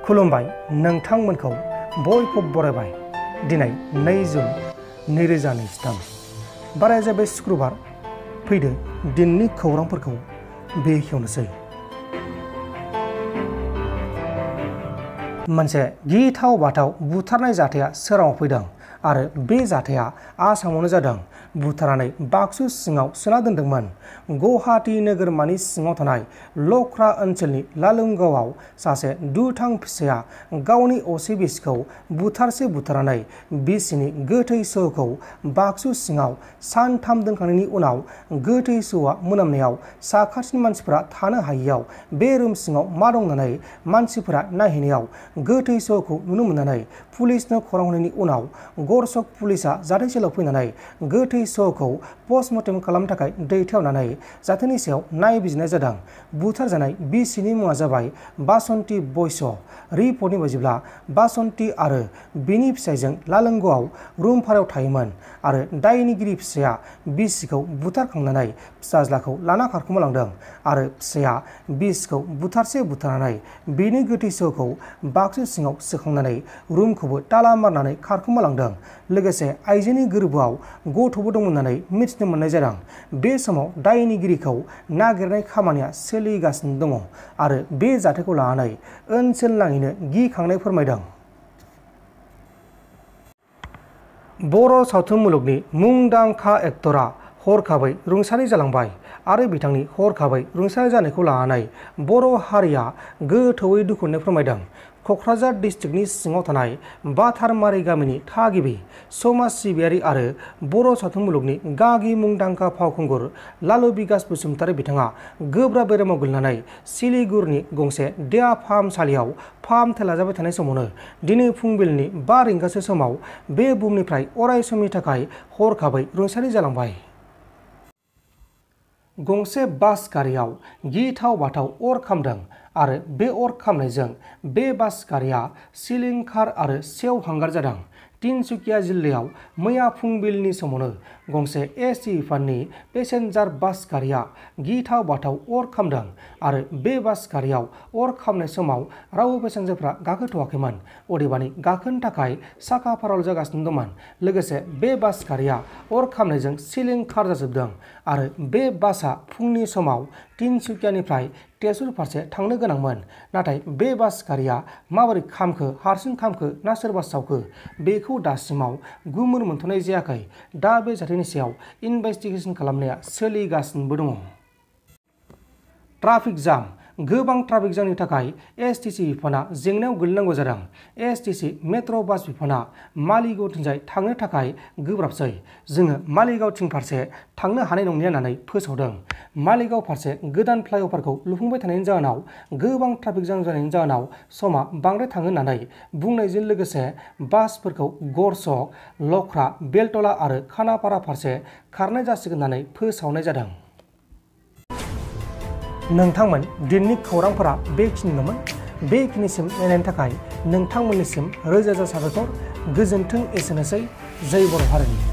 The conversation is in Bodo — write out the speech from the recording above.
खुलुमबाय नोंथांमोनखौ बयखौ बरायबाय। दिनै 2 जुन 2023 बाराया जाबाय शुक्रबार। फैदो दिननि खौरांफोरखौ बेखेवनोसै। मोनसे गिथाव बाथाव बुथारनाय जाथाया सोराङाव फैदों आरो बे जाथाया आसामावनो जादों। बुथारनानै बाक्सु सिङाव सोना दोनदोंमोन। गुवाहाटी नोगोरमानि सिङाव थानाय लख्रा ओनसोलनि लालुंगावआव सासे दुथां फिसाया गावनि असे बिसिखौ बुथारनानै बिसिनि गोथै सहखौ बाक्सु सिङाव सानथाम दोनखांनायनि उनाव गोथै सहआ मोनामनायाव साखाथिनि मानसिफोरा थानो हायैयाव बे रुम सिङाव मा दं होननानै मानसिफोरा नायहैनायाव गोथै सहखौ नुनो मोननानै पुलिसनो खौरां हरनायनि उनाव गरसक पुलिसा जाथायथिलियाव फैनानै गोथै सहखौ पस्टमर्टेम खालामनो थाखाय दैथायहरनानै जाथायनि सायाव नायबिजिरनाय जादों। बुथारजानाय बिसिनि मुङा जाबाय बासन्ती बैस'। रिपर्टनि बायदिब्ला बासन्ती आरो बिनि फिसायजों लालुंगावआव रुम भारायाव थायोमोन आरो दायनिगिरि फिसाया बिसिखौ बुथारखांनानै फिसाज्लाखौ लाना खारखोमालांदों आरो फिसाया बिसिखौ बुथारनानै बिनि गोथै सहखौ बाक्सु सिङाव सोखांनानै रुमखौबो ताला मारनानै खारखोमालांदों। लोगोसे आइजोनि गोरबोआव गथ'बो दंमोन होननानै मिथिनो मोननाय जादों। बे समाव दायनिगिरिखौ नागिरनाय खामानिया सोलिगासिनो दङ आरो बे जाथायखौ लानानै ओनसोल नाङैनो गिखांनाय फोरमायदों। बर' सावथुन मुलुगनि मुंदांखा एकटरा हरखाबै रुंसारि जालांबाय आरो बिथांनि हरखाबै रुंसारि जानायखौ लानानै बर' हारिया गोथौयै दुखु मोननाय फोरमायदों। क'क्राझार डिस्ट्रिक्टनि सिङाव थानाय बाथारमारि गामिनि थागिबि समाज सिबियारि आरो बर' सावथुन मुलुगनि गागि मुंदांखा फावखुंगुर लालु बिकास बसुमतारी बिथाङा गोब्राब बेरामाव गोग्लैनानै सिलिगुरिनि गंसे देहा फाहामसालियाव फाहामथाय लाजाबाय थानाय समावनो दिनै फुंबिलिनि 5 रिंगासो समाव बे बुहुमनिफ्राय अराय समनि थाखाय हरखाबै रुंसारि जालांबाय। गंसे बास गारियाव गिथाव बाथाव अर खामदों आरो बे अर खामनायजों बे बास गारिया सिलिंखार आरो सेवहांगार जादों। तिनसुकिया जिल्लायाव मैया फुंबिलिनि समावनो गंसे एसि बिफाननि पेसेन्जार बास गारिया गिथाव बाथाव अर खामदों आरो बे बास गारियाव अर खामनाय समाव रावबो पेसेन्जारफ्रा गाखोथ'वाखैमोन। अदेबानि गाखोनो थाखाय साखा फाराव जागासिनो दंमोन। लोगोसे बे बास गारिया अर खामनायजों सिलिंखार जाजोबदों आरो बे बासआ फुंनि समाव तिनसुकियानिफ्राय तेजपुर फारसे थांनो गोनांमोन। नाथाय बे बास गारिया माबोरै खामखो, हारसिं खामखो ना सोरबा सावखो बेखौ दासिमाव गुमुर मोनथ'नाय जायाखै। दा बे जाथायनि सायाव इनभेस्टिगेसन खालामनाया सोलिगासिनोबो दङ। Traffic jam. गोबां ट्राफिक जामनि थाखाय एसटिसि बिफाना जेंनायाव गोग्लैनांगौ जादों। एसटिसि मेट्र' बास बिफाना मालिगावथिंजाय थांनो थाखाय गोब्राबसै। जोङो मालिगावथिं फारसे थांनो हानाय नंलिया होननानै फोसावदों। मालिगाव फारसे गोदान फ्लाइअभारखौ लुफुंबाय थानायनि जाहोनाव गोबां ट्राफिक जाम जानायनि जाहोनाव समा बांद्राय थाङो होननानै बुंनायजों लोगोसे बासफोरखौ गरसक, लख्रा, बेलतला आरो खानापारा फारसे खारनाय जासिगोन होननानै फोसावनाय जादों। नोंथांमोन दिननि खौरांफोरा बेखिनिल'मोन। बेखिनिसिम नायनायनि थाखाय नोंथांमोननिसिम रोजा रोजा साबायखर। गोजोन्थों। एसेनोसै। जय बर' हारिनि।